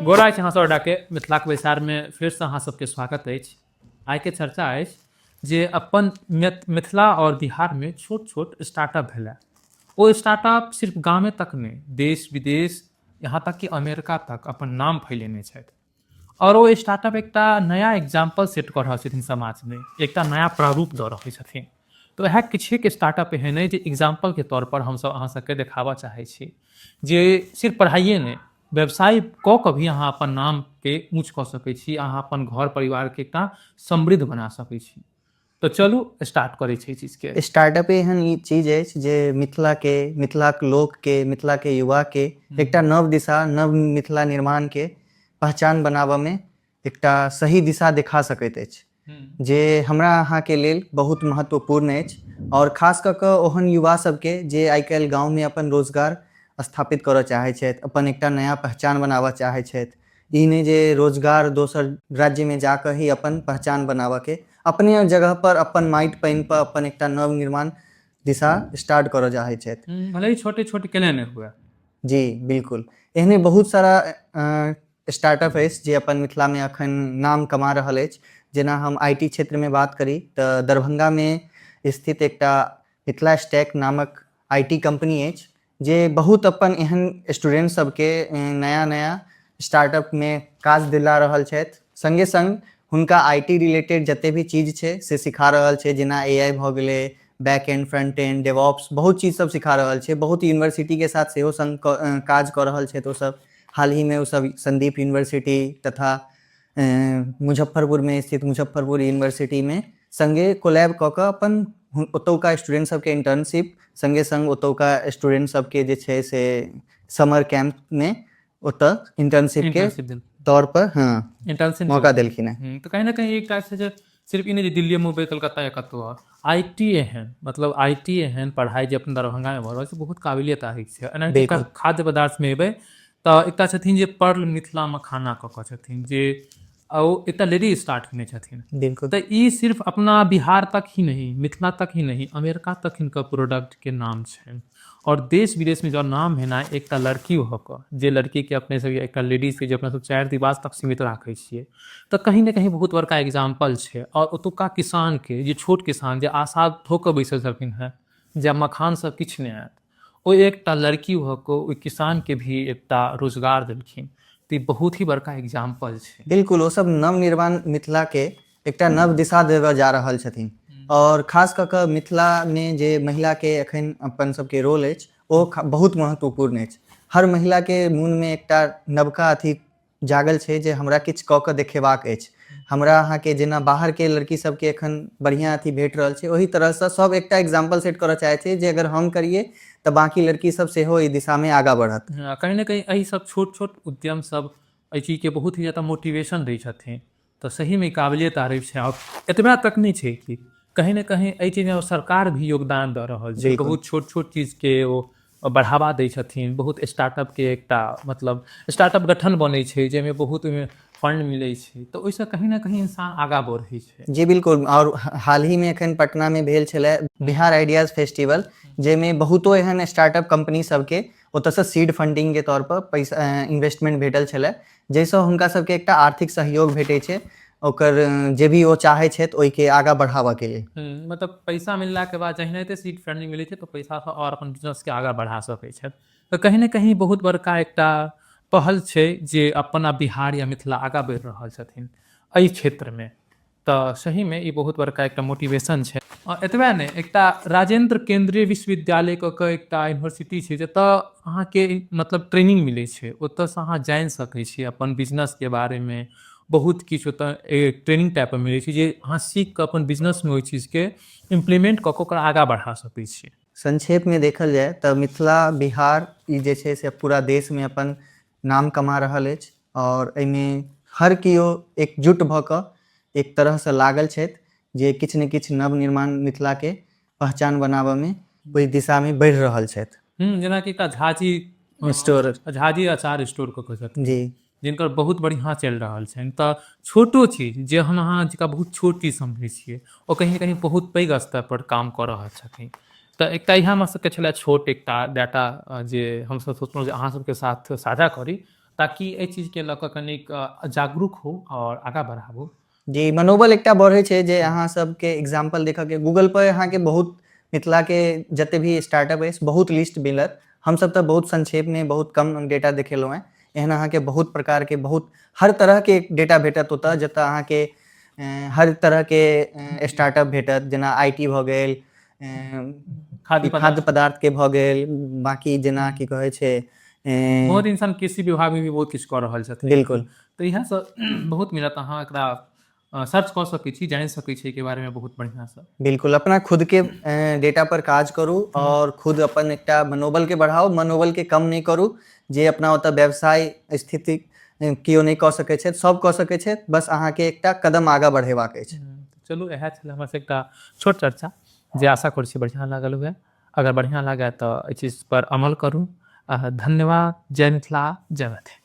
गोरा अछि अहाँ सब के मिथिलाक बैसारमे फेरसँ अहाँ सबके स्वागत अछि। आइके चर्चा अछि जे अपन मिथिला आओर बिहारमे छोट छोट स्टार्टअप भेलै, ओ स्टार्टअप सिर्फ गामे तक नहि, देश विदेश, यहाँ तक कि अमेरिका तक अपन नाम फैलेने छथि आओर ओ स्टार्टअप एकटा नया एग्जाम्पल सेट कऽ रहल छथिन समाजमे, एकटा नया प्रारूप दऽ रहल छथिन। तऽ वएह किछु एक स्टार्टअप एहन अइ जे एग्जाम्पलके तौरपर हमसब अहाँ सबके देखाबऽ चाहै छी जे सिर्फ पढ़ाइए नहि, व्यवसाय कऽ कऽ भी अहाँ अपन नामके ऊँच कऽ सकै छी, अहाँ अपन घर परिवारके एकटा समृद्ध बना सकै छी। तऽ चलू स्टार्ट करै छी एहि चीजके। स्टार्टअप एहन ई चीज अछि जे मिथिलाके, मिथिलाक लोकके, मिथिलाके युवाके एकटा नव दिशा, नव मिथिला निर्माणके पहचान बनाबऽमे एकटा सही दिशा देखा सकैत अछि, जे हमरा अहाँके लेल बहुत महत्वपूर्ण अछि। आओर खास कऽ कऽ ओहन युवा सबके जे आइ काल्हि गाँवमे अपन रोजगार स्थापित करऽ चाहै छथि, अपन एकटा नया पहचान बनाबऽ चाहै छथि। ई नहि जे रोजगार दोसर राज्यमे जाकऽ ही अपन पहचान बनाबऽके, अपने जगहपर, अपन माटि पानिपर अपन एकटा नव निर्माण दिशा स्टार्ट करऽ चाहै छथि। भले ही छोटे छोटे केने नहि हुए। जी बिल्कुल, एहने बहुत सारा स्टार्टअप अछि जे अपन मिथिलामे अखन नाम कमा रहल अछि। जेना हम I T क्षेत्रमे बात करी तऽ दरभंगामे स्थित एकटा मिथिला स्टैक नामक I T company अछि जे बहुत अपन एहन स्टूडेंट सबके नया नया स्टार्टअपमे काज दिला रहल छथि। सङ्गे सङ्ग हुनका I T related जते भी चीज छै से सिखा रहल छै, जेना ए आइ भऽ गेलै, back end, front end, DevOps, बहुत चीज सब सिखा रहल छै। बहुत यूनिवर्सिटीके साथ सेहो सङ्ग काज कऽ रहल छथि ओसब। हाल ही में ओसब संदीप यूनिवर्सिटी तथा मुजफ्फरपुरमे स्थित मुजफ्फरपुर यूनिवर्सिटीमे सङ्गे कोलैब कऽ कऽ अपन ओतौका स्टूडेंट सबके इंटर्नशिप, सङ्गे सङ्ग ओतौका स्टूडेंट सबके जे छै से समर कैंपमे ओतऽ इंटर्नशिपके तौर पर, हँ, इंटर्नशिप मौका देलखिन हेँ। तऽ कहीं ना कहीं एकटा छै जे सिर्फ ई नहि जे दिल्ली, मुम्बई, कलकत्ता या कतहु आओर I T एहन, मतलब I T एहन पढ़ाइ जे अपन दरभंगामे भऽ रहल छै, बहुत काबिलियत तारीफ छै। एनाहिते खाद्य पदार्थमे एबै तऽ एकटा छथिन जे पर्ल मिथिला मखाना कऽ कऽ छथिन, जे ओ एकटा लेडी स्टार्ट केने छथिन। तऽ ई सिर्फ अपना बिहार तक ही नहीं, मिथिला तक ही नहीं, अमेरिका तक हिनकर प्रोडक्टके नाम छनि आओर देश विदेशमे जँ नाम भेनाइ एकटा लड़की भऽ कऽ, जे लड़कीके अपने सब, एकटा लेडीजके जे अपना सब चारि दिवाल तक सीमित राखै छियै, तऽ कहीं ने कहीं बहुत बड़का एग्जाम्पल छै। आओर ओतुका किसानके, जे छोट किसान जे आशा धो कऽ बैसल छलखिन हेँ जे मखानसँ किछु नहि आयत, ओ एकटा लड़की भऽ कऽ ओहि किसानके भी एकटा रोजगार देलखिन, तऽ ई बहुत ही बड़का एग्जाम्पल छै। बिल्कुल, ओ सब नवनिर्माण मिथिलाके एकटा नव दिशा देबऽ जा रहल छथिन। आओर खास कऽ कऽ मिथिलामे जे महिलाके एखन अपन सबके रोल अछि ओ बहुत महत्वपूर्ण अछि। हर महिलाके मोनमे एकटा नवका अथी जागल छै जे हमरा किछु कऽ कऽ देखेबाक अछि। हमरा अहाँके जेना बाहरके लड़की सबके एखन बढ़िआँ अथी भेट रहल छै, ओहि तरहसँ सब एकटा एग्जाम्पल सेट करऽ चाहै छै जे अगर हम करियै तऽ बाँकी लड़की सब सेहो एहि दिशामे आगाँ बढ़त। कहीं ने कहीं एहि सब छोट छोट उद्यम सब एहि चीजके बहुत ही ज्यादा मोटिवेशन दै छथिन, तऽ सहीमे काबिलियत तारीफ छै। आओर एतबा तक नहि छै कि कहीं ने कहीं एहि चीजमे सरकार भी योगदान दऽ रहल छै, बहुत छोट छोट चीजके ओ बढ़ावा दै छथिन, बहुत स्टार्टअपके एकटा मतलब स्टार्टअप गठन बनै छै जाहिमे बहुत ओहिमे फंड मिलै छै, तऽ ओहिसँ कहीं ने कहीं इंसान आगाँ बढ़ै छै। जी बिल्कुल, आओर हाल ही मे एखन पटनामे भेल छलै बिहार आइडियाज फेस्टिवल, जाहिमे बहुतो एहन स्टार्टअप कंपनी सबके ओतऽसँ सीड फंडिंगके तौर पर पैसा इन्वेस्टमेंट भेटल छलै, जाहिसँ हुनका सबके एकटा आर्थिक सहयोग भेटै छै ओकर जे भी ओ चाहै छथि ओहिके आगाँ बढ़ाबऽके लेल। मतलब पैसा मिललाके बाद जहिनाते सीड फंडिंग मिलै छै तऽ पैसासँ आओर अपन बिजनेसके आगाँ बढ़ा सकै छथि। तऽ कहीं ने कहीं बहुत बड़का एकटा पहल छै जे अपना बिहार या मिथिला आगाँ बढ़ि रहल छथिन एहि क्षेत्रमे, तऽ सहीमे ई बहुत बड़का एकटा मोटिवेशन छै। आओर एतबे नहि, एकटा राजेंद्र केंद्रीय विश्वविद्यालय कऽ कऽ एकटा यूनिवर्सिटी छै जतऽ अहाँके मतलब ट्रेनिंग मिलै छै, ओतऽसँ अहाँ जानि सकै छी अपन बिजनेसके बारेमे बहुत किछु। ओतऽ ट्रेनिंग टाइपके मिलै छै जे अहाँ सीख कऽ अपन बिजनेसमे ओहि चीजके इम्प्लीमेंट कऽ कऽ ओकरा आगाँ बढ़ा सकै छी। संक्षेपमे देखल जाय तऽ मिथिला, बिहार ई जे छै से पूरा देशमे अपन नाम कमा रहल अछि आओर एहिमे हर केओ एकजुट भऽ कऽ एक तरहसँ लागल छथि जे किछु ने किछु नव निर्माण मिथिलाके पहचान बनाबऽमे ओहि दिशामे बढ़ि रहल छथि। जेनाकि एकटा झाजी स्टोर, झाजी अचार स्टोर कऽ कऽ छथिन जी, जिनकर बहुत बढ़िआँ चलि रहल छनि। तऽ छोटो चीज जे हम अहाँ जकरा बहुत छोट चीज समझै छियै, ओ कहीं ने कहीं बहुत पैघ स्तरपर काम कऽ रहल छथिन। तऽ एकटा इएह हमरा सबके छलै छोट एकटा डाटा जे हमसब सोचलहुँ जे अहाँ सबके साथ साझा करी। ताकि एहि चीजके लऽ कऽ कनिक जागरूक हो आओर आगाँ बढ़ाबू। जी, मनोबल एकटा बढ़ै छै जे अहाँ सबके एग्जाम्पल देखऽके। गूगल पर अहाँके बहुत मिथिलाके जते भी स्टार्टअप अछि बहुत लिस्ट मिलत। हमसब तऽ बहुत संक्षेपमे बहुत कम डेटा देखेलहुँ हेँ। एहन अहाँके बहुत प्रकारके बहुत हर तरहके डेटा भेटत ओतऽ, जतऽ अहाँके हर तरहके स्टार्टअप भेटत, जेना IT भऽ गेल, खाद्य पदार्थके भऽ गेल, बाँकी जेना की कहै छै, बहुत इंसान कृषि विभागमे भी बहुत किछु कऽ रहल छथिन। बिल्कुल। तऽ इएह सब बहुत मिलत, अहाँ एकरा सर्च कऽ सकै छी, जानि सकै छी एहिके बारेमे बहुत बढ़िआँसँ। बिल्कुल, अपना खुद के डेटा पर काज करू और खुद अपन एकटा मनोबल के बढ़ाउ, मनोबल के कम नहि करू। जे अपना ओतऽ व्यवसाय स्थिति केओ नहि कऽ सकै छथि, सब कऽ सकै छथि, बस अहाँके एकटा कदम आगाँ बढ़ेबाक अछि। चलू, इएह छलै हमर से एकटा छोट चर्चा जे आशा करै छी बढ़िआँ लागल हुए। अगर बढ़िआँ लागै तऽ एहि चीजपर अमल करू। धन्यवाद। जय मिथिला, जय मैथिली।